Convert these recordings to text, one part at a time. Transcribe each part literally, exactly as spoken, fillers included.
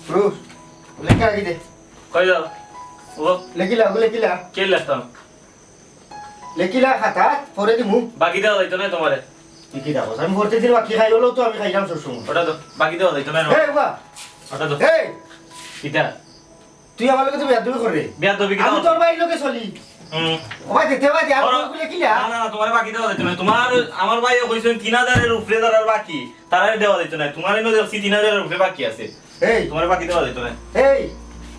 পুরুষ, লেখা রাখি দে। কই যাও? ও। লেখিলা, ও লেখিলা। কে লেখতাম? লেখিলা খাতা, পরে দিমু। বাকি দেওয়া যাইতো না তোমারে। কি কি দেখো? আমি পড়তে দিন বাকি খাই, হলেও তো আমি খাইলাম সবসময়। ওটা তো বাকি দেওয়া যাইতো না। এই, বাবা। ওটা তো। এই। কিতা? তুই আমার লগে তো বেয়াদবি করে। বেয়াদবি কিতা আমি করে? তোর ভাইর লগে চলি। হুম। ও ভাই, দিতে ভাই, আর ওরা তোর গুলো কি লা? না, না, না, তোমারে বাকি দেওয়া যাইতো না। তোমার, আমার ভাইয়ে কইছেন তিন হাজারের উপরে যারার বাকি, তারারে দেওয়া যাইতো না। তোমার এনে দেখছি তিন হাজারের উপরে বাকি আছে। এই। তোমারে বাকি দেওয়া যাইতো না। এই,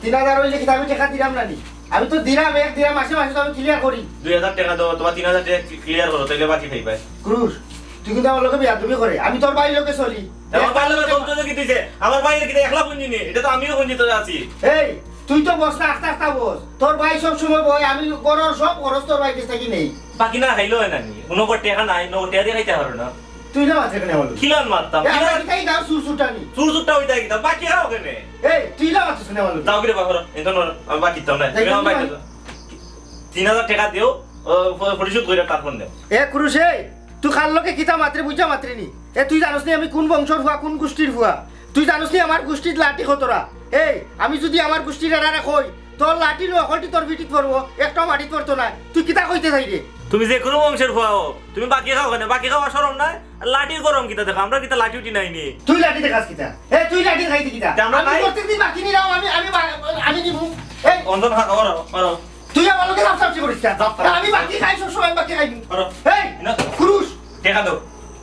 তিন হাজার হইলে কি আমি টাকা দিলাম না নি? আমি তো দিলাম, এক দিলাম, মাসে মাসে তো আমি ক্লিয়ার করি। দুই হাজার টাকা দেওয়া, তোমার তিন হাজার টাকা ক্লিয়ার করো, তাইলে বাকি পাইবায়। ক্রুশ, তুই কিন্তু আমার লগে বেয়াদবি করে। আমি তোর ভাইর লগে চলি। আমার ভাইর লগে চলতে তো কি দিছে? আমার ভাইর কি একলা পুঞ্জি নেই? এটা তো আমিও পুঞ্জি তো আছি। এই, তুই তো বস না, আস্তে আস্তে বস। তোর ভাই সব সময় বয়, আমি ঘরর সব খরচ তোর ভাইর কাছ থাকি নেই। বাকি না খাইলেও হয় না নি? কোনো টেকা নাই, নগদ টেকা দিয়ে খাইতে পারো না। তুই না মাত্র কেনে বলো? কিলান মারতাম? এই, কিলান? আমরা কিতাই গাও সুর সুটানি। সুর সুটা হইতা কিতা? বাকি খাও কেনে? এই, তুই না মাত্র কেনে বলো? যাও কিরে বাবা, এখন ধরো, আমি বাকি দিতাম না। তুমি আমার বাকি দাও। তিন হাজার টাকা দিও, ও, প-, পরিশোধ করে তারপর নেও। এ কুরুশে, তুই খাল লোকে কিতা মাত্রে বুঝা মাত্রে নি? এ, তুই জানোস নি আমি কোন বংশর ফুয়া, কোন গোষ্ঠীর ফুয়া? তুই জানোস নি আমার গোষ্ঠীর লাঠি কতরা? এই, আমি যদি আমার গোষ্ঠীর এরারে কই, তোর লাঠি লো, হকলটি তোর পিঠিত পড়বো, একটাও মাটিত পড়তো না। তুই কিতা কইতে চাই রে? তুমি যে কোনো বংশের ফুয়া হও, তুমি বাকি খাও কেনে? বাকি খাওয়া শরম নাই? আর লাঠির গরম কিতা দেখো? আমরা কিতা লাঠি উঠি নাই নি? তুই লাঠি দেখাস কিতা? এ, তুই লাঠি খাইতে কিতা? তে আমরা আমি নাই? প্রত্যেকদিন বাকি নিলাম, আমি, আমি বা-, আমি নিবো। এই, অঞ্জন খা-, ওরো, ওরো। তুই আমার লগে লাফসাফসি করিস না। লাফসাফসি। না, আমি বাকি খাই, সবসময় আমি বাকি খাই। ওরো। এই, না। কুরুশ। টেকা দাও।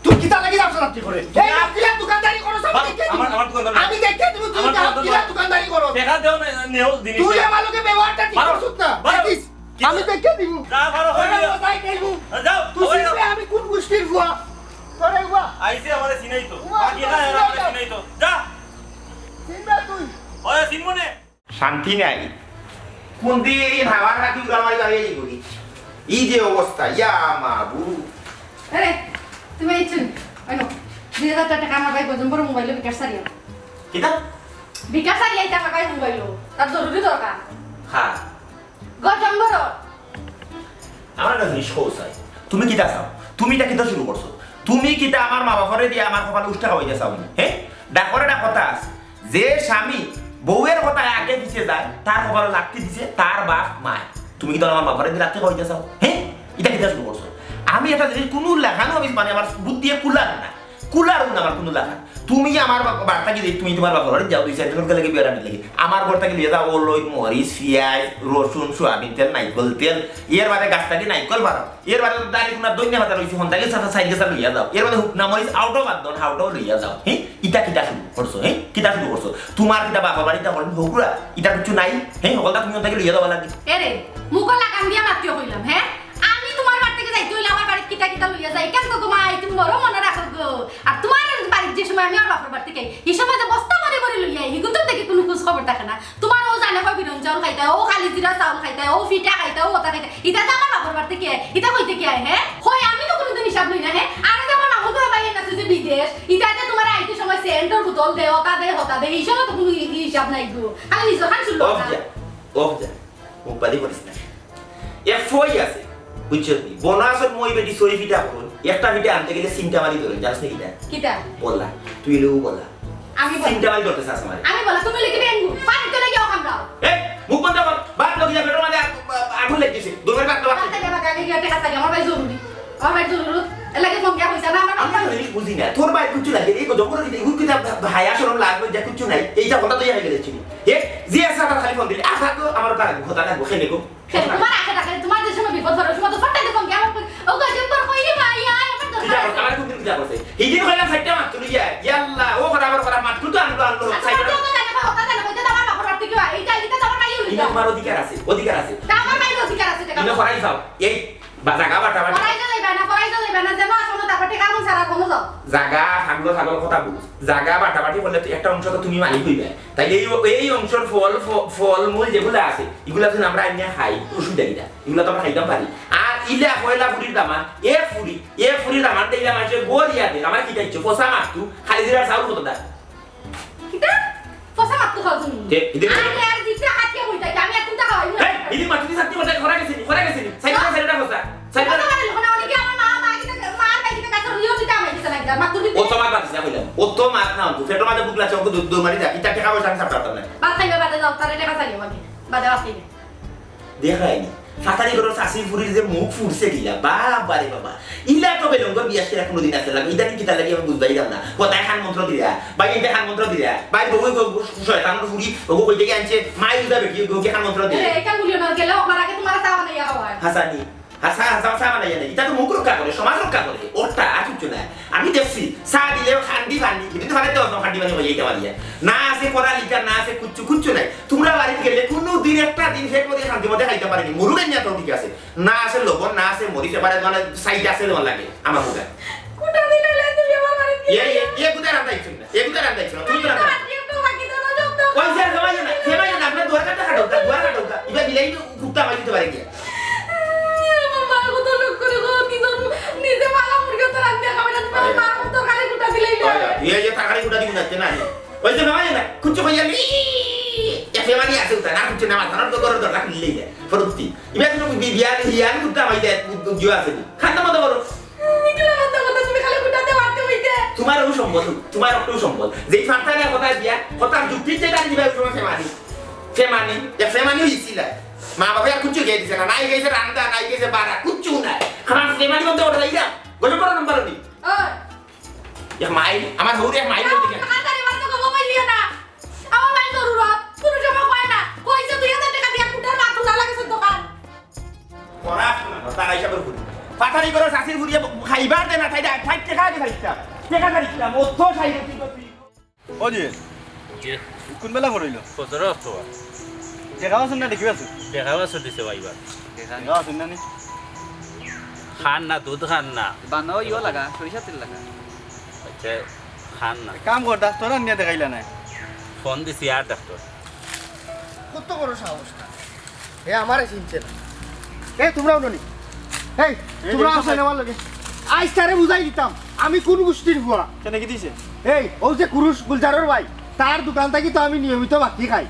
তুই কিতা লাগি লাফসালাফি করে? এই, না। তুই আর দোকানদারি করস, আমি বাবা, দেখে দিমু। আমার, আমার দোকানদারি। আমি দেখে দিমু, তুই আমার কিলা দোকানদারি। দোকানদারি করস। টেকা দেও না, নেও জিনিস। তুই আমার লগে ব্যবহারটা ঠিক বাবা, করছিস না। বাবা। দেখিস, কি-, আমি দেখে দিমু। যা, বাবা, ওরে, হয়ে গেল। বাবা, যাই খাইবো। যাও, তুই ওরে চিনবে যাও। আমি কোন গোষ্ঠীর ফুয়া? তোরে ফুয়া। আইছে আমারে চিনাই তো। ফুয়া, বাকি তুই না, এরা আমারে চিনাই তো। চিনাই তো। যা। চিনবে তুই। ওরে চিনবো নে। শান্তি নাই। কোন দিন হাওয়ার কাঠি উড়াল মারি বাড়ি যাইবো নি? এই যে অবস্থা, ইয়া মাবুদ। আরে, তুমি এই চুন, ওই নো, দুই হাজার টাকা আমার ভাই গজম্বর মোবাইলো বিকাশ সারিয়া। কিতা? বিকাশ সারিয়া ইতা আমার ভাই মোবাইলো, তার জরুরি দরকার। হ্যাঁ। গজম্বর। আমার একটা জিনিস কও চাই, তুমি কিতা চাও? তুমি ইটা কিতা শুরু করছো? তুমি কিতা আমার মা বাপরে দিয়া আমার কপালে উষ্টা খাওয়াইতে চাও নি? হ্যাঁ? ডাকরে ডাক কথা আছে। যে স্বামী বউয়ের কথায় আগে পিছে যায়, তার কপালে লাত্তি দিছে তার বাপ মায়। তুমি কিতা আমার বাপরে দিয়া লাত্তি খাওয়াইতে চাও? হ্যাঁ? ইটা কিতা শুরু করছো? আমি একটা জিনিস কুনু লাখানও আমি মানে আমার বুদ্ধি দিয়া কুলার না। কুলার না আমার কুনু লাখান। তুমি আমার বা-, বাড়ি থাকি যে তুমি তোমার বাপর বাড়ি যাও, দুই চাইর দিন লাগে বিয়ার আনির লাগি। আমার ঘর থাকি লইয়া যাও, ওলই, মরিচ, পিয়াজ, রসুন, সোয়াবিন তেল, নাইকল তেল, এর বাদে গাছ থাকি নাইকল পারো, এর বাদে তো দাড়ি কুনা দইনা পাতা রইছে, হন থাকি সাথে সাইড গেছা লইয়া যাও, এর বাদে হুকনা মরিচ আউটাও বাদ দাও, হাউটাও লইয়া যাও। হ্যাঁ? ইটা কিতা শুরু করছো? হ্যাঁ? কিতা শুরু করছো? তোমার কিতা বাপর বাড়িত হকল হকুরা? ইটা কিচ্ছু নাই? হ্যাঁ? হকলটা তুমি হন থাকি লইয়া যাওয়া লাগে। এরে, মুখো লাগাম দিয়া মাতিও কইলাম, হ্যাঁ? আমি তোমার বাড়ি থাকি যাইতে অইলে আমার বাড়িত কিতা কিতা লইয়া যাই? কেন গো মা, তুমি বড় মনে রাখো গো। আর তোমার বাড়িত যে সময় আমি আমার বাপর বাড়ি থাকি, ই সময় যে বস্তা ভরি ভরি লইয়া আই, হিগুন তো দেখি কুনু খোঁজ খবর থাকে না। তোমার ও জানে কয় বিরন চাউল খাইতা, ও খালি জিরা চাউল খাইতা, ও ফিটা খাইতা, ও ওটা খাইতা। ইটা তো আমার বাপর বাড়ি থাকি আয়, ইটা কই থাকি আয়, হ্যাঁ? কই আমি তো কুনুদিন হিসাব লই না, হ্যাঁ? আরে যে আমার মামুর ঘরর ভাই আছে যে বিদেশ, ইটা যে তোমার আইতে সময় সেন্টর বোতল দে, ওটা দে, হতা দে, ই সময় তো কুনু হি-, হিসাব নাই গো। খালি নিজর খান শুনলো অফ না। যা, অফ যা। মুখবাজি করিস না। এ ফই আছে, বুঝছস নি? বোনাসর মই বেটি সই ফিটা করুন। একটা পিঠা আনতে গেলে চিন্তা মারি ধরে, জানিস না কিতা? কিতা? বলা, তুই এলেও বলা। আমি বলা। চিন্তা মারি ধরতে চাস আমারে। আমি বলা, তুমি লিখে বেঙ্গু। পানি তো লেগে ওখান দাও। এ, মুখ বন্ধ কর। বাদ লগিয়া পেটর মাঝে আগ-, আগুন লাগিছে। দৌড় মারি বাদ, বাদ। বাদ থেকে, বাদ থেকে, আগে গিয়ে টেকা চাই। আমার ভাই জরুরি। আমার ভাই জরুরি। এর লাগে ফোন দিয়া কইছে না, আমার ভাই আমার তো জিনিস বুঝি না। তোর ভাই কিচ্ছু লাগে। এই জবর কিতা, ইগুর কিতা হায়া শরম লাজ লজ্জা কিচ্ছু নাই। এইটা কথা তো ইয়া হয়ে গেছে। এ, যে আছে তার খালি ফোন দিলে। আশা তো আমার তার কথা লাগবো, খেলে গো। সে তোমার আশা থাকে, তোমার যে সময় বিপদ পড়ে, সময় তো ফটাই দেখো কি আমার ও গজব পর কইলে ভাই, আয়, আমার কিতা দরকার করছে? আছে। আমার কোনদিন কিতা করছে? হিদিন কইলাম সাইডটা মাত তুলি যায়। ইয়াল্লা, ও খরা, আমার খরা, মাত কুতো আনলো, আনলো, আচ্ছা, সাইডটা কথা তো জানে, কথা জানে, কইতে তো আমার বাপর বাড়ি থেকে, এই চাইলে তো আমার ভাই হইলো। ইনো তোমার অধিকার আছে, অধিকার আছে। তা আমার ভাই অধিকার আছে, টাকা। ইনো খরাই যাও। এই বা-, জাগা বাটাবাটি। খরাই যাইবা না, খরাই যাইবা না, যেন আসলে তারপর টাকা কোন সারা কোনো যাও। জাগা, ফাগলো, ফাগল কথা বুঝ। জাগা বাটাবাটি করলে তো একটা অংশ তো তুমি মালিক হইবে। তাইলে এই, এই অংশর ফল, ফ-, ফল মূল যেগুলা আছে, এগুলা যদি আমরা আনিয়া খাই, অসুবিধা কিতা? এগুলা তো আমরা খাইতাম পারি। আর ইলা পয়লা ফুরির দামান, এ ফুরি, এ ফুরির দামান, দেখলাম আছে গোল ইয়াতে, আমার কি চাইছো? ফসা মারতু, খালি জিরার চাউল কত দা? কিতা? ফসা মারতু খাও তুমি? কে? ইদে আরে আর জিতটা হাতিয়ে কইতা, আমি এখন তা খাওয়াই না। এই, ইদে মাতু দি সাথে কথা খরা গেছে নি, খরা গেছে নি। সাইডটা, সাইডটা ফসা। সাইডটা ফসা মানে লোক না, অনেকে আমার মা, মা কিতা, মা আর ভাই কিতা কাছে লিও দিতে আমার কিতা লাগে, মাতু দি। ও তো মাত মাতিস না কইলাম। ও তো মাত না, তুই পেটর মাঝে ভুক লাগছে, ওকে দুধ দৌড় মারি যা। ইতা টাকা পয়সা আমি ছাড়তাম না। ভাত খাইবে বাদে যাও, তারে টাকা চাইও আগে। বাদে ভাত খাইবে। দেখায়নি। ফাতারি ঘরর চাচির ফুরির যে মুখ ফুটছে গিলা, বাবা রে বাবা। ইলা তো বেলঙ্গর বিয়াস কিনা কোনোদিন আছে লাগে। ইদানিং কিতা লাগে আমি বুঝবাই না। কোথায় খান মন্ত্র দিরা? ভাই, এটা খান মন্ত্র দিরা? ভাই, বউ, বউ, বউ, শয়তানর ফুরি, বউ কইতে গিয়ে আনছে, মাই উদা বেটি, বউ কে খান মন্ত্র দিরা? এ, এটা বলিও না, গেলে ওখানে আগে তোমার চা বানাইয়া খাওয়ায়। হাসানি। হাসা, হাসা, হাসা বানাইয়া নেই। ইটা তো মুখ রক্ষা করে, সমাজ রক্ষা করে। ওটা আর কিচ্ছু না। আমি দেখছি, চা দিলেও খান্ডি ফান্ডি, কিন্তু ফালে তো খান্ডি ফান্ডি হয়ে যেতে পারি। না আছে পড়া লিখা, না আছে কুচ্ছু, কুচ্ছু নাই। তোমরা বাড়িত গেলে কোনো দিন একটা দিন পেট মধ্যে শান্তি মধ্যে খাইতে পারেনি। মুরুগের নিয়ে তো ঠিক আছে। না আছে লবণ, না আছে মরিচ, এবারে মানে সাইড আছে তোমার লাগে, আমার মুখে। কুটা দিলে তুমি আমার বাড়িত এ, এ, এ কোথায় রান্না ইচ্ছুক না? এ কোথায় রান্না ইচ্ছুক না? তুমি তো রান্না। আজকে একটু বাকি দাও না, জব দাও। ওই স্যার, জমা না, জমা না, আপনার দুয়ার কাটা খাটো, দুয়ার কাটো। এবার বিলাই তো কুত্তা মারি দিতে পারে গিয়া। আমার মা কত লোক করে গো, নিজে, নিজে মালা মুরগি তো রান্না খাবে না, তোমার মা কত খালি কুটা দিলেই না। ওই, ওই, এই যে তরকারি কুটা দিব না, তে না। ওই যে বাবা না, কুচ্ছু কইয়া নি, এ ফেমানি আছে উতা, না কুচ্ছু না, মাথা নষ্ট করার দরকার নেই না। ফরুক্তি। ইবা তুমি বি-, বিয়ান, হিয়ান কুত্তা মারি দেয়, উদ্যোগ আছে নি। খাতা মতো করো। নিখিলা মাথা কথা তুমি খালি কুটাতে পারতে হইতে। তোমার ওই সম্বল, তোমার ওটাও সম্বল। যেই ফাঁকটা নিয়ে কথা দিয়া, কথা যুক্তি যেটা দিবা, ওই সময় ফেমানি। ফেমানি, এ ফেমানি হইছিল। মা বাবা আর কুচ্ছু খেয়ে দিছে না, নাই গেছে রান্দা, নাই গেছে বাড়া, কুচ্ছু নাই। খারাপ ফেমানি বলতে ওটা যাই না, গজব করার নাম্বার নেই। ওই। এক মাইল, আমার হৌরে এক মাইল বলতে গেলে। তাড়াতাড়ি মার তো গো, মোবাইল দিও না। আমার ভাই জরুরত, কোনো সময় হয় না। কইছে দুই হাজার টাকা দিয়া কুটার মার খোলা লাগে দোকান। পড়াশোনা, তারা হিসাবে ঘুরি। ফাতারি করে শাশির ঘুরিয়ে খাইবার দে না, তাই দে, ষাট টাকা আগে খাইতাম। টাকা খাইতাম, অত সাইড কি করবি? ও জি, জি। কোন বেলা পড়ইল? সতেরো অক্টোবর। দেখা আছেন না, দেখি আছো? দেখা আছে দিছে ভাইবার। দেখা আছেন না নি? খান না, দুধ খান না। বানাও ইও লাগা, সরিষা তেল লাগা। আচ্ছা, খান না। কাম কর, ডাক্তার আনিয়া দেখাইলা না। ফোন দিছি আর ডাক্তার। কত বড় সাহস না? হে আমারে চিনছে না। এ, তোমরাও ননি। এই, এই, তোমরা এই, আসো এই। আমার লগে। আইজ তারে বুঝাই দিতাম, আমি কোন গোষ্ঠীর ফুয়া। কেনে কি দিছে? এই, ও যে কুরুশ গুলজারর ভাই, তার দোকান থাকি তো আমি নিয়মিত বাকি খাই।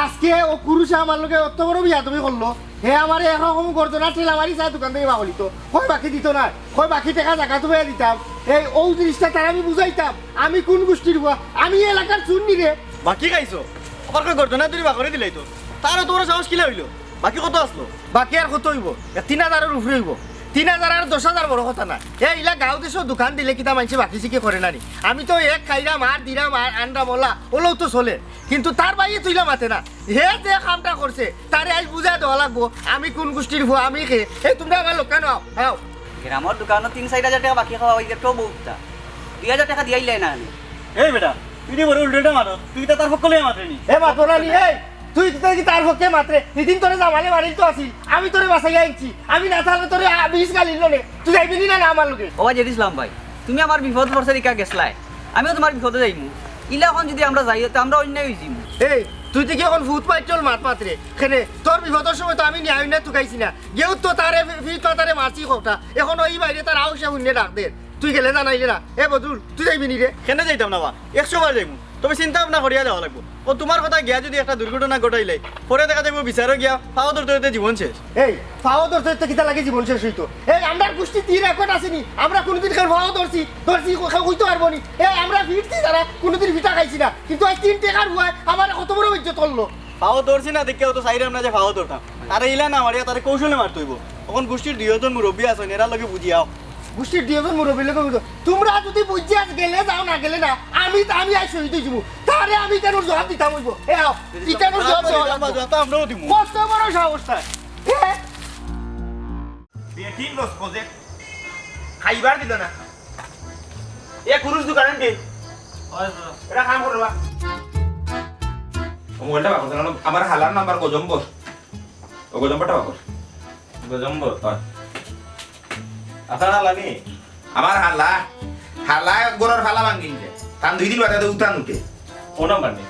আজকে ও কুরুশে আমার লগে অত বড় বিয়াদবি করলো, হে আমারে একরকম গর্দনা ঠেলা মারি চায় দোকান থাকি বাকলি তো। কয় বাকি দিত না, কয় বাকি টাকা জাগাত বইয়া দিতাম। এই, ও জিনিসটা তার আমি বুঝাইতাম, আমি কোন গোষ্ঠীর ফুয়া, আমি এই এলাকার চুর নি রে। বাকি খাইছো? আবার কয় গর্দনা ধরি বাকরে দিলাই তো। তারও তোমার সাহস কিলা হইলো? বাকি কত আসলো? বাকি আর কত হইব? এ তিন হাজারের উপরে হইব। তিন হাজার আর দশ হাজার বড় কথা না। এ ইলা গাঁও দেশও দোকান দিলে কিতা মানষে বাকি চিকি করে না নি? আমি তো এক খাইরাম আর দিরাম আর আনরাম ওলা, ওলাও তো চলে। কিন্তু তার বাইয়ে তুইলা মাতে না। হে যে কামটা করছে, তারে আইজ বুঝা দেওয়া লাগবো, আমি কোন গোষ্ঠীর ফুয়া, আমি কে। এই তোমরা আমার লোক কেন আও? আও। গ্রামর দোকানো তিন চাইর হাজার টাকা বাকি খাওয়া হইছে, তো বউতা। দুই হাজার টাকা দিয়াইলে না আমি। এই বেটা, তুই যে বড় উল্টোটা মারো, তুই তো তার পক্ষ লইয়া মাতরে নি। এ মাতরা নি, এই, তুই তো কি তার পক্ষে মাতরে? হিদিন তোরে জামালে মারিল তো আছিল, আমি তোরে বাঁচাইয়া আনছি, আমি না থাকলে তোরে আ, বিষ গালিল নে। তুই যাইবি নি না, না আমার লগে? ও ভাই জেড ইসলাম ভাই, তুমি আমার বিপদ পড়ছে রেখা গেছলায়, আমিও তোমার বিপদে যাইমু। ইলা এখন যদি আমরা যাই, তে আমরা অন্যায় হয়ে যাইমু। এই, তুই তো কি এখন ফুট পাইটল মাত মাতরে? কেনে, তোর বিপদর সময় তো আমি নিয়া অন্যায় তুকাইছি না। গেউ তো তারে ফি-, ফিট পাতারে মারছি খোকটা। এখন ওই বাইরে তার আউসে হুন্নে ডাক দের। তুই গেলে জানাইলে না। এ বদরুল, তুই যাইবি নি রে? কেনে যাইতাম না বা? একশো বার যাইমু। তবে চিন্তা ভাবনা করিয়া যাওয়া লাগবো। ও তুমার কথা গিয়া যুদি একটা দুর্ঘটনা ঘটাইলাই, পরে দেখা যাইবো বিচারো গিয়া পাও ধরতে ধরতে জীবন শেষ। এই, পাও ধরতে ধরতে কিতা লাগি জীবন শেষ অইতো? এই, আমরার গুষ্টির record আছে নি? আমরা কুনুদিন কেউর পাও ধরছি, ধরছি, কেউ কইতো পারবো নি? এই, আমরা ফিরছি যারা, কুনুদিন ফিটা খাইছি না, কিন্তু আইজ তিন টেকার হুয়ায় আমারে কত বড় বেইজ্জত করলো। পাও ধরছি না দেখিয়া অতো চাইরাম না যে পাও ধরতাম। তারে ইলা না মারিয়া তারে কৌশলে মারতে অইবো। অখন গুষ্টির দুইওজন মুরব্বি আছইন, এরার লগে বুঝিয়াও। গুষ্টির দুইওজন মুরব্বির লগে বুঝো। তুমরা যুদি বুঝিয়া গেলে যাও, না গেলে না, আমি, আমি আইজ শহীদ অইযিমু। তারে আমি ইতানোর জবাব দিতাম অইবো। এ আও, ইতানোর জবাব দেওয়া লাগবো। জবাব তো আমরাও দিমু। কত বড় সাহস তার? এ? বেটিন লস কজে। খাইবার দিল না। এ কুরুস দোকান আনতে। হয়, হয়। এটা কাম করবা। ও মোবাইলটা বাকস না, আমার হালার নাম্বার গজম্বর। ও গজম্বরটা বাকস। গজম্বর? হয়। আপনার হালা নি? আমার হালা, হালা গরুর ফালা ভাঙিল যে। তান দুই দিন বাদে তো উঠান উঠে। ও নাম্বার নি?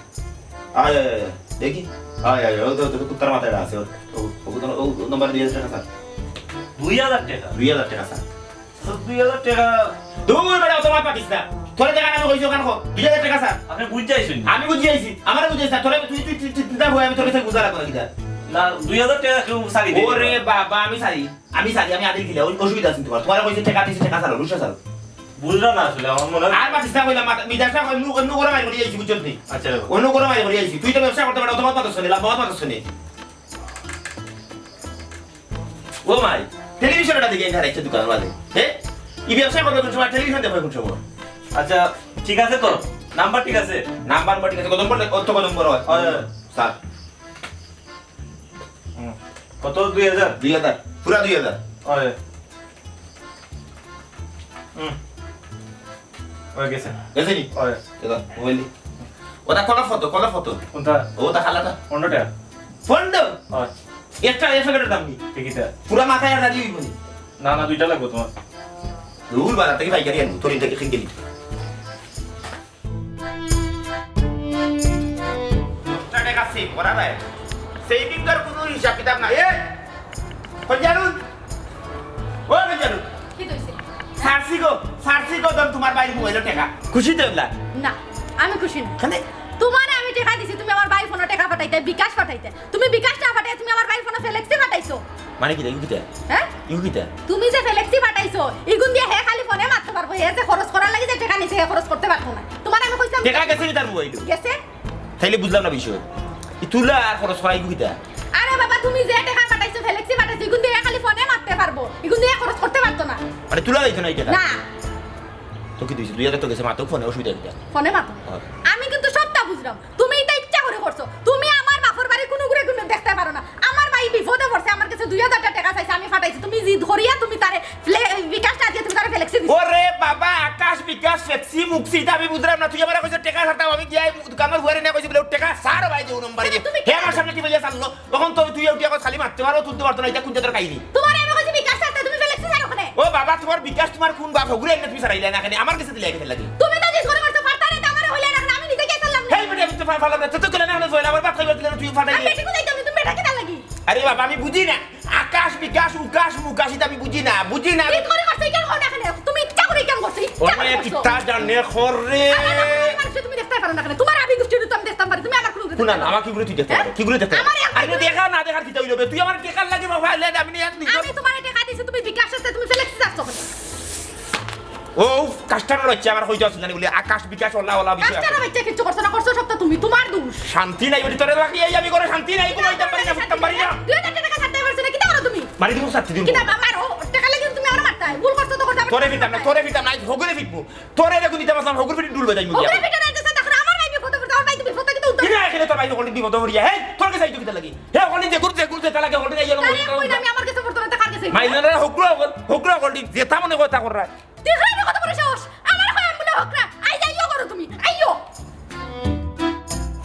আয়, আয়, আয়, আয়। দেখি। আয়, আয়, আয়, ও তো, তো কুত্তার মাথায় আছে। ও, ও, ও, ও নাম্বার দুই হাজার টেকা স্যার। দুই হাজার টেকা? দুই হাজার টেকা স্যার। তো দুই হাজার টেকা। দূর বেটা, অত মাত মাতিস না। তোরে টেকা আমি কইছি ওখান কো। দুই হাজার টেকা স্যার। আপনি বুঝে আইছেন? আমি বুঝে আইছি। আমারে বুঝে আইছি না। তোরে তুই, তুই, তুই, তুই, তুই, তুই, আমি তোর কাছে বুঝা লাগবো না কিতা? না, দুই হাজার টেকা কেউ ছাড়ি দেয় না। ওরে বাবা, আমি ছাড়ি। আমি ছাড়ি, আমি আদিল দিলে। ওই অসুবিধা আছে তোমার। তোমার কইছে টেকা দিছি, টেকা ছাড়ো, রুশা ছাড়ো। বুঝলাম না আসলে, আমার মনে হয় আর মাতিস না কইলাম, মাথা, মিজাজটা অন্য, অন্য করে বাইর করি আইছি, বুঝছস নি? আচ্ছা, রাখো। অন্য করে বাইর করি আইছি। তুই তো ব্যবসা করতে পারো, তোমার কথা শুনে, লাভ তোমার কথা শুনে। ও মাই, টেলিভিশন এটা দেখে এখানে একটা দোকান বাজে। হ্যাঁ? এই ব্যবসা করবে কোন সময়? টেলিভিশন দেখবে কোন সময়? আচ্ছা, ঠিক আছে তো, নাম্বার ঠিক আছে? নাম্বার ঠিক আছে, কত নম্বর? অত কত নম্বর হয়? হয়, হয়। স্যার। হুম। কত? দুই হাজার? দুই হাজার, পুরা দুই হাজার। হয়। হুম। হয়ে গেছে। গেছে নি? হয়। এটা, মোবাইল দি। ওটা কলা ফটো, কলা ফটো। কোনটা? ওটা খালাটা। পনেরো টেকা। পনেরো? হয়। একটা, এক প্যাকেটের দাম কি? ঠিকই তা। পুরা মাথায় আর দাঁড়িয়ে হইব নি? না, না, দুইটা লাগবো তোমার। দূর বাজার থেকে পাইকারি আনবো, তোর এটা কি খেয়ে গেলি? দশটা টেকা সেভ করা যায়। সেভিং তো আর কোনো হিসাব কিতাব নাই। এ, কই জানুন? ও, কই জানুন? কি হইছে? সারসি গো, সারসি গো, দন তোমার বাইর মোবাইলো টেকা। খুশি তো এবলা? না, আমি খুশি না। কেনে? তোমারে আমি টেকা দিছি, তুমি আমার বাইর ফোনো টেকা পাঠাইতে, বিকাশ পাঠাইতে। তুমি বিকাশ না পাঠাই, তুমি আমার বাইর ফোনো ফেলেক্সি পাঠাইছো। মানে কিতা, ইগু কিতা? হ্যাঁ? ইগু কিতা? তুমি যে ফেলেক্সি পাঠাইছো, ইগুন দিয়া হে খালি ফোনে মাততে পারবো, হে যে খরচ করার লাগি যে টেকা নিছে, হে খরচ করতে পারতো না। তোমারে আমি কইছিলাম টেকা গেছে নি তার মোবাইলো? গেছে। তাইলে বুঝলাম না বিষয়। ই তুলা আর খরচ করা ইগু কিতা? আরে বাবা, তুমি যে টেকা পাঠাইছো, ফেলেক্সি পাঠাইছো, ইগুন দিয়া খালি ফোনে মাততে পারবো, ইগুন দিয়া খরচ করতে পারতো না। মানে তুলা যাইতো না ই টেকা? না। তো কি দিছে? দুই হাজার তো গেছে, মাতো ফোনে, অসুবিধা কিতা? ফোনে মাতো। হ্যাঁ। আমি কিন্তু সবটা বুঝলাম। তুমি ইটা ইচ্ছা করি করছো। তুমি আমার বাপর বাড়ি কুনুগুরে কুনু দেখতে পারো না। আমার ভাই বিপদে পড়ছে, আমার কাছে দুই হাজার টেকা চাইছে, আমি পাঠাইছি। তুমি জিদ করিয়া তুমি তারে ফ্লে-, বিকাশ না দিয়া তুমি তারে ফেলেক্সি দিছো। ওরে বাবা, আকাশ বিকাশ ফেক্সি মুক্সি, ইটা আমি বুঝলাম না। তুই আমারে কইছস টেকা ছাড়তাম, আমি গিয়া দোকানর হুয়ারে নিয়া কইছি বুলে, "টেকা ছাড় ভাই, যে নম্বরে।" তুমি হে আমার সামনে কি বলিয়া ছাড়লো? তখন তো তুই উঠিয়া কস খালি মাততে পারো, তুলতে পারতো না, ইটা কুন জাতর কাহিনী? তোমারে আমি কইছি বিকাশ ছাড়তে, তুমি ফেলেক্সি ছাড়ো কেনে? ও বাবা, তোমার বিকাশ তোমার কুন বাপ? হগুরে এনে তুমি ছাড়াইলে না কেনে? আমার কাছে দিলে কেনে লাগে? তুমি তো জিদ করি করছো, পারতারে তো আমারে কইলে না কেনে, আমি নিজে গিয়া ছাড়লাম না। হেই বেটা, আমি তো ফা-, ফালাম না, তো তো কেনে না, না, আমার ভাত খাইবার দিলে না, তুই ফাটাইলে। আমি বেটি কোথায় যাবো? তুমি বেটা কিতা লাগি? আরে বাবা, আমি বুঝি না। আকাশ বিকাশ, উকাশ মুকাশ, ইটা আমি বুঝি না, বুঝি না। জিদ করি করছো, ইখান কও না কেনে? তুমি ইচ্ছা করি ইখান করছো, ইচ্ছা করি অনেক করছো। কিতা জানে খর রে। আমার বাপরে মানুষে তুমি দেখতে পারো না কেনে? তোমার আমি গোষ্ঠীর তো আমি দেখতাম পারি, তুমি আমার কুনু কুনা না, আমাকে কিগুরে তুই দেখতে পারো? কিগুরে দেখতে পারো? আমারে আরে দেখা না দেখার কিতা হইলো বে? তুই আমার টেকার লাগে বাবা, লে, আমি নিয়ে আর নিজে আমি তোমারে টেকা দিছি, তুমি বিকাশ আছে, তুমি ফেলেক্সি ছাড়ছো কেনে? ও, কাস্টমার হচ্ছে আমার কইতে আসলে জানি বলে, আকাশ বিকাশ ওলা ওলা বিষয় আছে। কাস্টমার হচ্ছে কিচ্ছু করছো না, করছো সব তো তুমি, তোমার দোষ। শান্তি নাই, ওটি তোরে লাগিয়ে আমি করে শান্তি নাই, কোনো ইটা পারি না, ফুটতাম পারি না। দুই হাজার টেকা ছাড়তে পারছো না, কিতা করো তুমি? মারি দিব, শাস্তি দিব। কিতা মা-, মারো, টেকা লাগি তুমি আমার মারতায়, ভুল করছো তো করতে। তোরে ফিরতাম না, তোরে ফিরতাম না, আজ হগুরে ফিরবো। তোরে দেখুন দিতে পারলাম, হগুর ফিরি ডুল বাজাই মুখে। হগুরে ফিরি না, এটা দেখো, আমার ভাই বিপদে পড়ছে, আমার ভাই তো বিপদে কিন্তু উদ্ধার। কিনা এখানে তোর ভাই হগুর বিপদে পড়িয়া, হেই, তোর কাছে আইতো কিতা লাগি? হে, ওখানে যে গুরু, যে গুরু যেটা লাগে, ওটা যাইয়া তাহলে আমি কই না, আমি আমার কাছে পড়তো না, তো কার কাছে? মাইলারা হগুরা হগুর, হগুরা হগুর, যেটা মনে কথা কররা। দেখরা না কত বড় সাহস? আমার কয় আমি বলে হকরা। আই যাইও করো তুমি। আইও।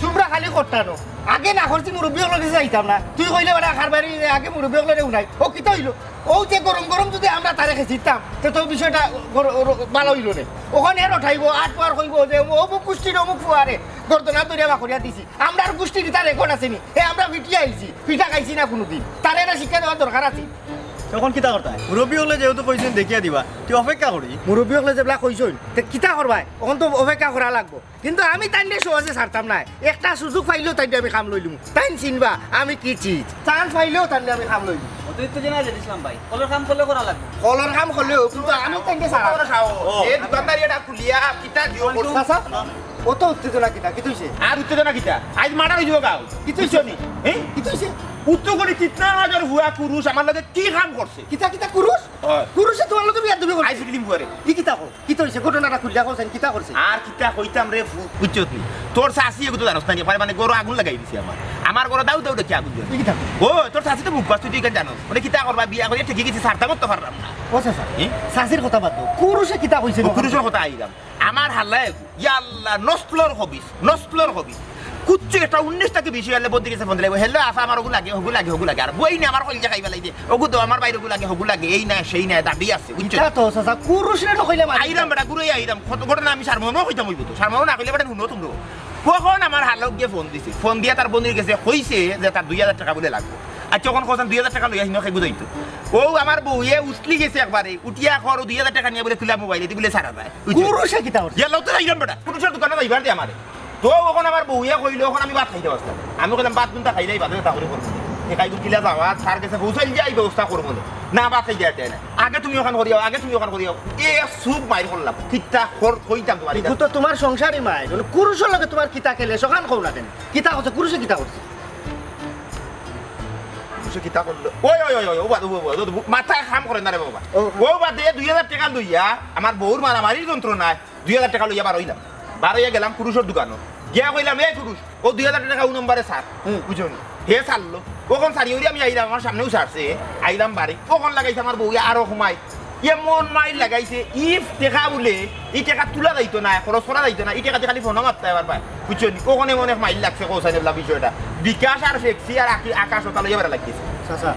তোমরা খালি করতা নো। আগে না করছি মুরব্বি অকলর কাছে যাইতাম না। তুই কইলে বেটা কার বাড়ি আগে মুরব্বি অকলরে উনাই। ও কিতা হইলো? ও যে গরম গরম যদি আমরা তারে খেছিতাম, তে তো বিষয়টা গর-, গর-, ভালো হইলো নে। ওখানে এর উঠাইবো, আর তো আর কইবো যে অমুক গোষ্ঠীর অমুক ফুয়ারে গর্দনা ধরিয়া বাকরিয়া দিছি। আমরার গোষ্ঠীর ইতা record আছে নি? এ আমরা পিটিয়া আইছি, পিঠা খাইছি না কুনুদিন। তারে না শিক্ষা দেওয়ার দরকার আছে। তখন কিতা করতায়? মুরব্বী অকলে যেহেতু কইছইন দেখিয়া দিবা, তে অপেক্ষা করি। মুরব্বী অকলে যেবলা কইছইন, তে কিতা করবায়? অখন তো অপেক্ষা করা লাগবো। কিন্তু আমি তাইনরে সহজে ছাড়তাম নায়। একটা সুযোগ পাইলেউ তাইনরে আমি কাম লইলিমু। তাইন চিনবা আমি কি চিজ। চান্স পাইলেউ তাইনরে আমি কাম লইলিমু। অত উত্তেজনা দিলাম ভাই। কলর কাম কলে করা লাগবো। কলর কাম কলেও কিন্তু আমি তাইনরে ছাড়তাম নায়। ও। এ দোকানদারি এটা খুলিয়া কিতা দিও করছো? চাচা, অত উত্তেজনা কিতা? কিতা অইছে? আর উত্তেজনা কিতা? আইজ মার্ডার অইযিবো গাঁও। কিতা অইছে? নি? হ্যাঁ? কিতা অইছে? উত্তর করি চিত্রা রাজার হুয়া কুরুশ আমার লগে কি কাম করছে? কিতা কিতা কুরুশ? হয়। কুরুশে তুমার লগে বেয়াদবি করছে? আইজ ফিরি দিমু হুয়ারে। ই কিতা কও? কিতা অইছে? ঘটনাটা খুলিয়া কও চাইন, কিতা করছে? আর কিতা কইতাম রে ফু-, বুঝছত নি? তোর চাচি এগু তো জানোস না নি, মানে গরু আগুন লাগাই দিছে আমার। আমার গরু দাউ দাউ দেখি আগুন জ্বলে। ই কিতা কও? ও, তোর চাচি তো মুখ বাস, তুই তো ইখান জানোস। মানে কিতা করবা, বিয়া করিয়া ঠেকি গেছি, ছাড়তাম তো পারলাম না। ও চাচা, হুম? চাচির কথা বাদ দেও। কুরুশে কিতা কইছে ও, কুরুশর কথা আইলাম। আমার হালা এগু, ইয়া আল্লাহ, নসলর খবিস, নসলর খবিস। কুচ্ছু একটা উনিশ থাকি বিশ অইলে বন্দি গেছে ফোন দিলে, "হ্যালো, আফা, আমার ওগু লাগে, ওগু লাগে, ওগু লাগে।" আর বই নে আমার কলিজা খাই ফালাই দে, "ওগু দেও, আমার বাইর ওগু লাগে, ওগু লাগে, এই নাই, সেই নাই, দাবি আছে", বুঝছো? ইটা তো চাচা, কুরুশরে তো কইলে মারি আইরাম বেটা, ঘুরে আইরাম। কত ঘটনা আমি সারমর্ম কইতাম অইবো তো, সারমর্ম না কইলে বেটা হুনো তোমরা। কখন আমার হালক গিয়ে ফোন দিছে, ফোন দিয়া তার বন্দির গেছে কইছে যে তার দুই হাজার টেকা বুলে লাগবো। আচ্ছা, অখন কখন দুই হাজার টেকা লইয়া হিনো খাই বুঝাইতো। ও আমার বউয়ে উছলি গেছে একবারে, উঠিয়া কর দুই হাজার টেকা নিয়া বুলে তুলা মোবাইলে দি বুলে সারা যায়। বুঝছো? কুরুশে কিতা করছে? ইয়া লগে তো যাইরাম বেটা, কুরুশর দোকানো যাইবার দে আমারে। তো অখন আমার বউয়ে কইলো, অখন আমি ভাত খাইতে পারতাম। আমি কইলাম, "ভাত কুনটা খাইলাই বাদে তা করি করবো। টেকা ইগু কিলা যাওয়া, তার গেছে পৌঁছাইল যে এই ব্যবস্থা করবো না। না, ভাত খাইতে আর দেয় না। আগে তুমি অখান করিয়াও, আগে তুমি অখান করিয়াও।" এ সুপ মাইর করলাম। কিতা কর-, কইতাম তুমার ইগু তো তুমার সংসারই মাইর। মানে কুরুশর লগে তুমার কিতা খেলে, সখান কও না কেনে? কিতা করছে? কুরুশে কিতা করছে? কুরুশে কিতা করলো? ওই, ওই, ওই, ওই, ও বাদ, ও বাদ, ও বাদ, ও বাদ, মাথায় কাম করে না রে বাবা। ও। ও বাদে দুই হাজার টেকা লইয়া আমার বউর মারামারির যন্ত্রণায় দুই হাজার টেকা লইয়া বার অইলাম। বার অইয়া গেলাম কুরুশর দোকানো। গিয়া কইলাম, "এই কুরুশ, ও দুই হাজার টেকা ও নম্বরে ছাড়।" হুম। বুঝছো নি? হে ছাড়লো। অখন ছাড়ি উড়ি আমি আইলাম, আমার সামনেউ ছাড়ছে। আইলাম বাড়ি। অখন লাগাইছে আমার বউয়ে আরো কমাই। এমন মাইর লাগাইছে, ই টেকা বুলে, ই টেকা তুলা যাইতো না, খরচ করা যাইতো না, ই টেকা দি খালি ফোনো মারতায় পারবায়। বুঝছো নি? অখন এমন এক মাইর লাগছে, কও চাইন এবলা বিষয়টা। বিকাশ আর ফেক্সি আর আকি-, আকাশ ওটা লইয়া বেড়া লাগিছে। চাচা,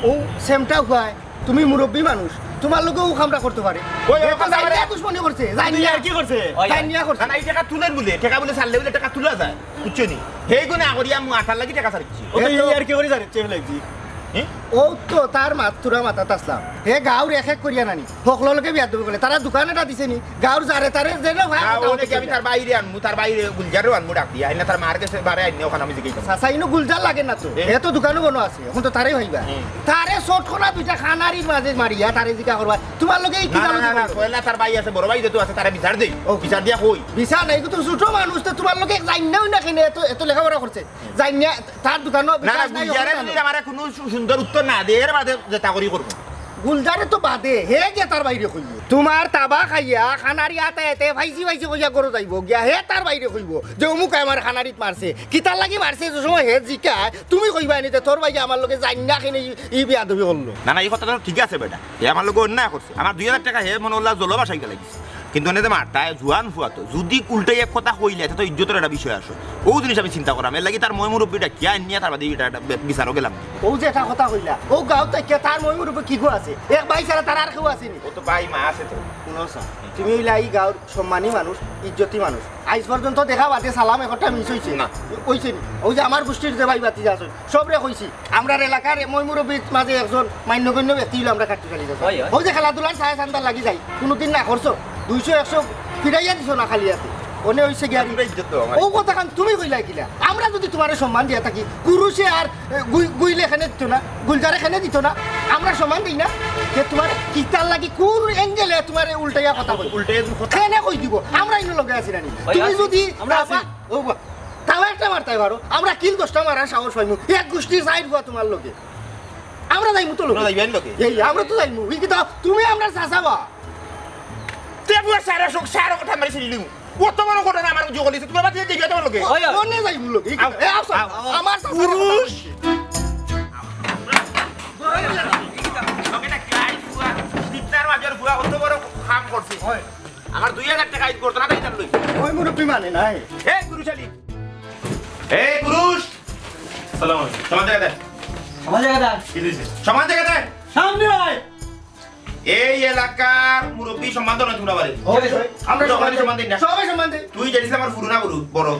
ও সেমটা উপায়, তুমি মুরব্বী মানুষ, তুমার লগে ও কামটা করতে পারে। ওই, ওই, এ তো কথা জানিয়া বলে দুশমনি করছে, জানিয়া। ইয়ার্কি করছে? ওই, জানিয়া করছে। না, না, ই টেকা তুলের বুলে, টেকা বুলে ছাড়লে বুলে টেকা তুলা যায়, বুঝছো নি? হেই গুণে আগরিয়া মু আঠার লাগি টেকা ছাড়ছি। ও তো এ তো ইয়ার্কি করি জানিচ্ছে ফেলাইছি। হে? ও তো তার মাতুরা মাতাত আসলাম। হে গাঁওর এক এক করিয়া নানি। হকলর লগে বেয়াদবি করে। তারা দোকান এটা দিছে নি। গাঁওর যারে তারে যেন ভাই না, কথা ও নাকি উঠছে আমি না। তার বাইরে আনমু, তার বাইরে গুলজারও আনমু ডাক দিয়া। আইনা তার মার গেছে বারে আইনে ওখানে আমি জিজ্ঞেস করবো। চাচা, ইনো গুলজার লাগে না তো। এ? এ তো দোকানও বনো আছে। অখন তো তারে হইবা। এ। তারে শর্ট করা দুইটা খানারির মাঝে মারিয়া তারে জিকা করবা। তুমার লগে এই কি না, না, জানো না, না, তুমার লগে? পয়লা তার ভাই আছে, বড় ভাই যেহেতু আছে, তারে বিচার দেই। ও। বিচার দিয়া কই। বিচার নাই, কিন্তু ছোট মানুষ তো তুমার লগে জানি না, ওই না কেনে এত, এত লেখাপড়া করছে। জানি না, তার দোকানও না, না, বিকাশ নাই, গুলজারে অবস্থা যদি নাই। আমারে কোনো সু-, সুন্দর উত্তর না দেয়, এর বাদে যেটা করি করবো। গুলজারে তো বাদে, হে গিয়া তার বাইরে কইবো। তুমার তাবা খাইয়া খানারি আতা এতে ফাইছি ফাইছি কইয়া গরো যাইবো গিয়া, হে তার বাইরে কইবো যে অমুক আমার খানারিত মারছে, কিতার লাগি মারছে, যে সময় হে জিকায়, তুমি কইবা নি যে তোর ভাইয়ে আমার লগে জানি না কেনে ই, ই বেয়াদবি করলো। না, না, এই কথা তো ঠিক আছে বেটা, হে আমার লগে অন্যায় করছে, আমার দুই হাজার টেকা হে মনে হল্লা জলবাসাই গেলে গেছে। কিন্তু এনে যে মারতায়, জুয়ান ফুয়া তো, যদি উল্টাই এক কথা কইলে, এটা তো ইজ্জতর একটা বিষয় আছে। ও জিনিস আমি চিন্তা করাম, এর লাগি তার ময় মুরব্বি ডাকিয়া আনিয়া তার বাদে এটা একটা বে-, বিচারও গেলাম। ও যে এটা কথা কইলা, ও গাঁও থাকি তার ময় মুরব্বি কিগু আছে? এক ভাই ছাড়া তার আর কেউ আছে নি? ও তো ভাই মা আছে তো। হুনো চাচা, তুমি অইলা ই গাঁওর সম্মানী মানুষ, ইজ্জতি মানুষ। আইজ পর্যন্ত দেখা বাদে সালাম একটা মিস অইছে? না। অইছে নি? ওই যে আমার গোষ্ঠীর যে ভাই ভাতিজা আছইন, সবরে কইছি, আমরার এলাকার ময় মুরব্বির মাঝে একজন মান্যগণ্য ব্যক্তি অইলো আমরার কাট্টুশালী চাচা। অয়, অয়। ওই যে খেলাধুলার ছায়া চান্দা লাগি যায়, কুনুদিন না খরচ, দুইশো একশো ফিরাইয়া দিছো না খালি হাতে। অনে অইছে গিয়া আর আমরা ইজ্জত দেওয়া মানে। ও কথাখান তুমি কইলায় কিলা? আমরা যদি তুমারে সম্মান দিয়া থাকি, কুরুশে আর, এ, গুই-, গুইলে কেনে দিতো না, গুলজারে কেনে দিতো না, আমরা সম্মান দেই না? যে তুমারে কিতার লাগি, কুন angle-এ তুমারে উল্টাইয়া কথা কই? উল্টাইয়া তুমি কথা কেনে কই দিব? আমরা ইনো লগে আছি না নি? ভাই, তুমি আছি। যদি আমরা আছি। ও বা, তাও একটা মারতায় পারো। আমরা কিল দশটা মারার সাহস পাইমু। এক গোষ্ঠীর চাইর ফুয়া তুমার লগে। আমরা যাইমু তো লগে। আমরা যাইবেন লগে। এই, আমরা তো যাইমু। ই কিতা তুমি আমরার চাচা বা? তে বুয়া সারা শোক, সারা কথা মারি ছিলি লিমু। অত বড় ঘটনা আমার উজু করিছে। তুমার বাতি দেখি তোমার লগে। ওই, ওই। কোনে যাইমু লগে? ই কিতা? আও, এ, আও, আও। আমার চাচা পুরুষ। লগে না ক্লাই ফুয়া, পিতার বাজার ফুয়া, অত বড় কাম করছে। ওই। আমার দুই হাজার টেকা ইদ করতো না, তাই তার লই। ওই মুরব্বি মানে নাই। এ, পুরুষ আলী। এ, পুরুষ। সালাম আলাইকুম। সমান জায়গা দে। সমান জায়গা দে। কি দিছে? সমান জায়গা দে। সামনে আয়। এই এলাকার মুরব্বি সম্মান তো নয় তোমরা বাড়ি। ওই, ওই, আমরা তোমরা সম্মান বাড়ি দেই। সম্মান দেই না। সবাই সম্মান দেই। তুই জানিস আমার পুরুনা গরু, বড়।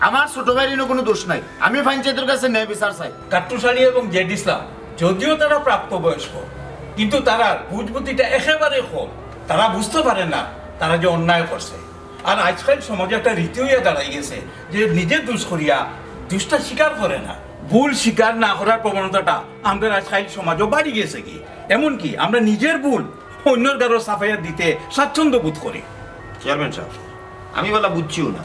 আমার ছোট ভাইর ইনো কুনু দোষ নাই, আমি পঞ্চায়েতর কাছে ন্যায় বিচার চাই। কাট্টুশ আলী এবং জেড ইসলাম যদিও তারা প্রাপ্তবয়স্ক, কিন্তু তারার বুঝবুদ্ধিটা একেবারে কম। তারা বুঝতে পারে না তারা যে অন্যায় করছে। আর আজকাল সমাজে একটা রীতি অইয়া দাঁড়াই গেছে যে নিজে দুষ করিয়া দুষটা স্বীকার করে না। ভুল স্বীকার না করার প্রবণতাটা আমরার আজকাল সমাজও বাড়ি গেছে কি, এমনকি আমরা নিজের ভুল অন্যর গারো চাপাইয়া দিতে স্বাচ্ছন্দ্য বোধ করি। চেয়ারম্যান সাব, আমি বালা বুঝছিও না,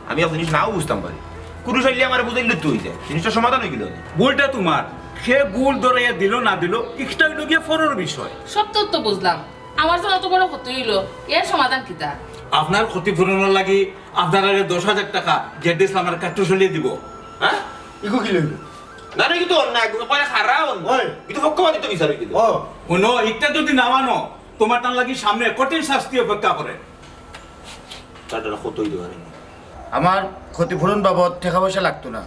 আমি এক জিনিস নাও বুঝতাম পারি। কুরুশ আলী আমারে বুঝাইলে তো অই যায়, জিনিসটা সমাধান অই গেল। ভুলটা তুমার, কে ভুল ধরাইয়া দিল না দিল, ইটা অইলো গিয়া পরর বিষয়। সব তো, তো বুঝলাম, আমার জন্য তো বড় ক্ষতি অইলো, এর সমাধান কিতা? আপনার ক্ষতিপূরণর লাগি আপনারারে দশ হাজার টাকা জেড ইসলাম আর কাট্টুশ আলীয়ে দিব। হ্যাঁ? ইগু কি লইল? না, না, কিন্তু অন্যায়, একদম পায়ে খাড়া অন। ওই। কিন্তু পক্ষপাতিত্ব বিচার অই গেল। ও। হুনো, ইটা যদি না মানো, তুমার তার লাগি সামনে কঠিন শাস্তি অপেক্ষা করে। তার দ্বারা ক্ষতি অইতে পারেনি। আমার ক্ষতিপূরণ বাবদ টাকা পয়সা লাগতো না।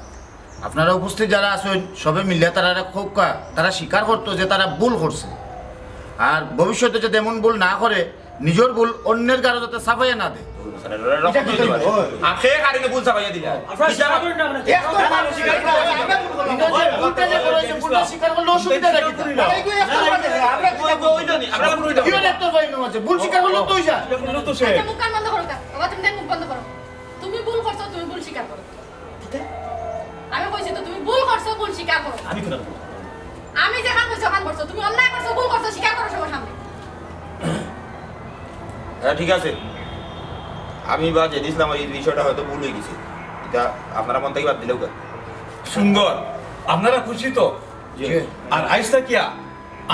আপনারা উপস্থিত যারা আছেন, সবে মিলিয়া তারারে কউক্কা, তারা স্বীকার করতো যে তারা ভুল করছে। আর ভবিষ্যতে যাতে এমন ভুল না করে, নিজের ভুল অন্যের গারো যাতে চাপাইয়া না দেয়। আর কে কারিনে ভুল চাপাইয়া দিলা? আপনারা স্বীকার করেন না, আপনারা স্বীকার করেন না। ভুলটা যে করা হয়েছে, ভুলটা স্বীকার করলে অসুবিধা নাকি? না, না, আমরা কি করবো? ওই জন্যই, আমরা ভুল অইলো। কিও দেখতে পাই না মাঝে? ভুল স্বীকার করলে তো অই যায়। আচ্ছা, মুখ কান বন্ধ করো, বাবা, তুমি তাই মুখ বন্ধ করো। তুমি ভুল করছো, তুমি ভুল স্বীকার করো। আমি কইছি তো, তুমি ভুল করছো, ভুল স্বীকার করো। আমি কেন করবো? আমি যেখান কইছি ওখান করছো, তুমি অন্যায় করছো, ভুল করছো, স্বীকার করো সবার সামনে। হ্যাঁ, ঠিক আছে, আমি বা জেড ইসলাম, এই বিষয়টা হয়তো ভুল অই গেছে, ইটা আপনারা মন থাকি বাদ দিলেও। সুন্দর, আপনারা খুশি তো? জি। আর আইজ থাকিয়া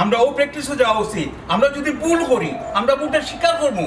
আমরা অউ প্র্যাকটিসও যাওয়া উচিত। আমরা যদি ভুল করি, আমরা ভুলটা স্বীকার করবো।